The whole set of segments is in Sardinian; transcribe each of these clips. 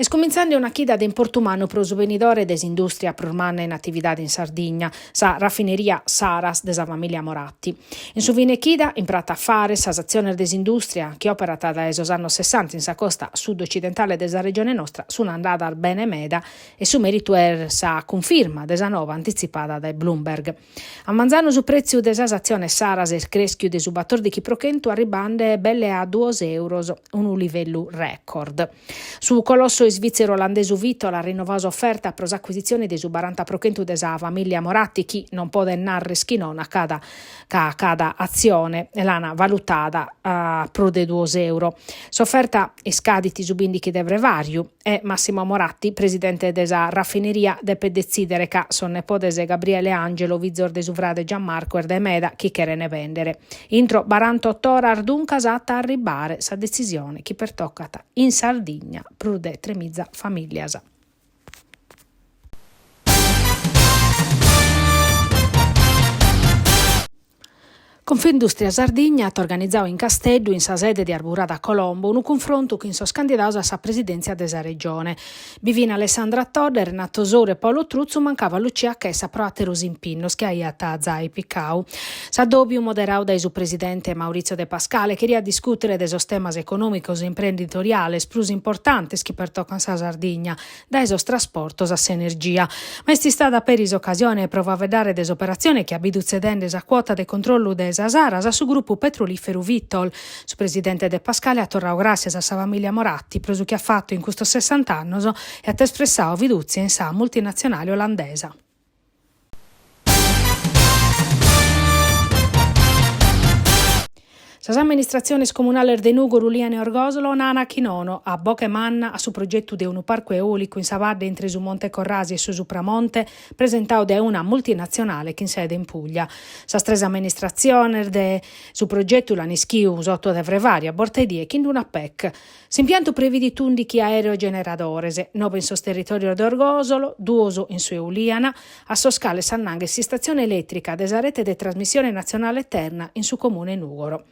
Est cumintzende una chida de importu mannu pro su benidore de s'indùstria prus manna in atividade in Sardigna, sa rafineria Saras de sa famìlia Moratti. In su fine chida, in Prata Afares, sas atziones de s'indùstria, chi òperat dae sos annos sessanta in sa costa sud-ocidentale de sa regione nostra, sunt andadas bene meda e su mèritu est sa cunfirma de sa nova antitzipada dae Bloomberg. A manzanu su prètziu de sas atziones Saras est crèschiu de su batòrdighi pro chentu arribande belle a duos euros, unu livellu record. Su colosso isvìtzeru-olandesu Vitol at rinnovadu s'oferta pro s'acuisitzione de su baranta pro chentu de sa famìllia Moratti chi non podet narrer chi nono a cada ca cada atzione l'an valutada a prus de duos euro. S'oferta iscadit su bìndighi de frevàriu. E Massimo Moratti, presidente de sa rafineria, depet detzìdere ca sos nepodes Gabriele e Angelo, fizos de su frade Gianmarco, est dae meda chi cherent bèndere. Intro barantot'oras duncas at a arribbare sa detzisione chi pertocat in Sardigna prus de tremiza famìllias. Confindustria Sardigna at organizadu in Casteddu, in sa sede de Arburada Colombo, unu cunfrontu chin sos candidados a sa presidèntzia de sa Regione. Bi fin Alessandra Todde, Renato Soru e Paolo Truzzu, mancabat Lucia Chessa pro àteros impinnos chi aiat zai picadu. S'addòbiu, moderadu dae su presidente Maurizio De Pascale, cheriat discùtere de sos temas econòmicos e imprenditoriales prus importantes chi pertocan sa Sardigna, dae sos trasportos a s'energia. Ma est istada peri s'ocasione pro faeddare de s'operatzione chi at bidu tzedende sa cuota de controllu de sa Saras a su grupu petrolìferu Vitol. Su presidente De Pascale at torradu gràssias a sa famìlia Moratti pro su chi at fatu in custos sessant'annos e at espressadu fidùtzia in sa multinatzionale olandesa. Sas amministratziones comunales de Nùgoro, Ulìana e Orgòsolo nana chi nono, a boche manna, a su progetu de unu parcu eòlicu in sa badde intre su Monte Corrasi e su Supramonte, presentadu dae una multinatzionale chin sede in Puglia. Sas tres amministratziones de su progetu l'an ischiu s'oto de frevàriu a borta 'e die chin una PEC. S'impiantu previdit ùndichi aerogeneradores, nobe in sos territòrios de Orgòsolo, duos in su 'e Ulìana, a sos cales s'annanghet s'istatzione elètrica de sa rete de trasmissione natzionale Terna in su comune 'e Nùgoro.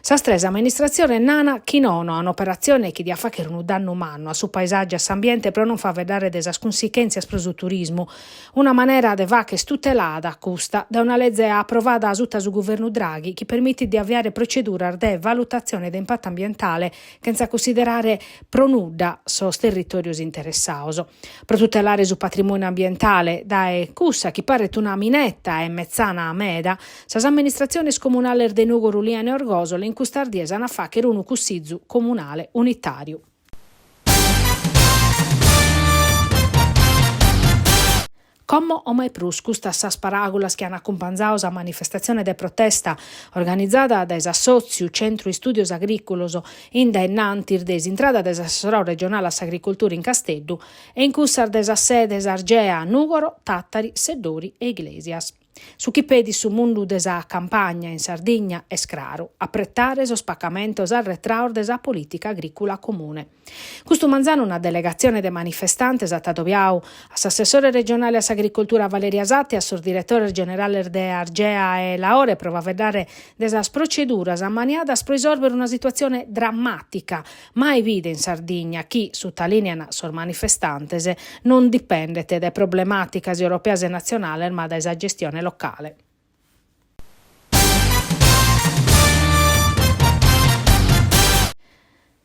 Sas tres amministratziones nana chi nono a un'operatzione chi diat fàghere unu dannu mannu a su paesàgiu e a s'ambiente pro non faeddare de sas cunsichèntzias pro su turismu. Una manera de fàghere tutelada, custa, dae una leze aprovada suta su guvernu Draghi chi permitit de aviare proceduras de valutatzione de impatu ambientale chentza cunsiderare pro nudda sos territòrios interessados. Pro tutelare su patrimòniu ambientale dae cussa chi paret una mineta e metzana meda, sas amministratziones comunales de Nùgoro, Ulìana e Orgòsolo in custas dies an a fàghere unu cussizu comunale unitàriu. Como o mai prus, custas sas paràgulas chi an acumpanzadu sa manifestatzione de protesta organizada dae s'assòtziu Centru Istùdios Agrìculos in dae innantis de s'intrada de s'assessoradu regionale a s'agricultura in Casteddu e in cussas de sas sedes Argea, Nùgoro, Tàtari, Seddori e Iglesias. Su chi pedit su mundu de sa campagna in Sardigna est craru, apretare sos pacamentos arretrados de sa polìtica agrìcula comune. Custu manzanu una delegatzione de manifestantes at adobiadu a s'assessore regionale a s'agricoltura Valeria Satta e a sos diretores generales de Argea e Laore pro faeddare de sas proceduras ammaniadas pro isòrbere una situatzione drammàtica mai bida in Sardigna chi, sutalìnian sos manifestantes, non dipendet dae problemàticas europeas e natzionales ma dae sa gestione locale.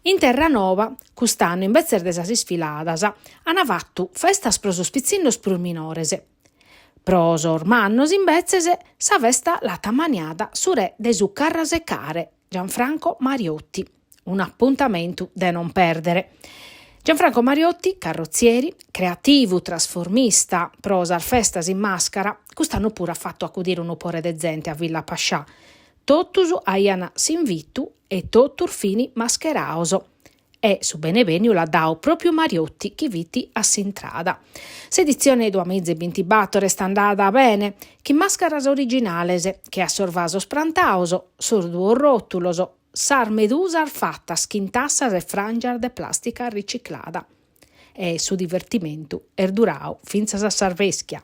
In Terranova, cust'annu imbetzes de sas isfiladas, an fatu festas pro sos pitzinnos prus minores. Pro sos mannos, imbetzes, sa festa l'at ammaniada su re de su carrasecare, Gianfranco Mariotti. Un'apuntamentu de non pèrdere. Gianfranco Mariotti, carrotzieri, creativu, trasformista pro sas festas in màscara, cust'annu puru at fatu acudire unu pore de zente a Villa Pascià. Totus aian s'invitu e totus fin mascherados. E su benebènniu l'at dadu pròpiu Mariotti chi fit a s'intrada. S'editzione duamiza e bintibator est andada bene, chin màscaras originales, che a sos vasos prantados, sos duos ròtulos, sas medusas fatas chin tassas e fràngias de plàstica riciclada. E su divertimentu est duradu fintzas a s'arvèschia.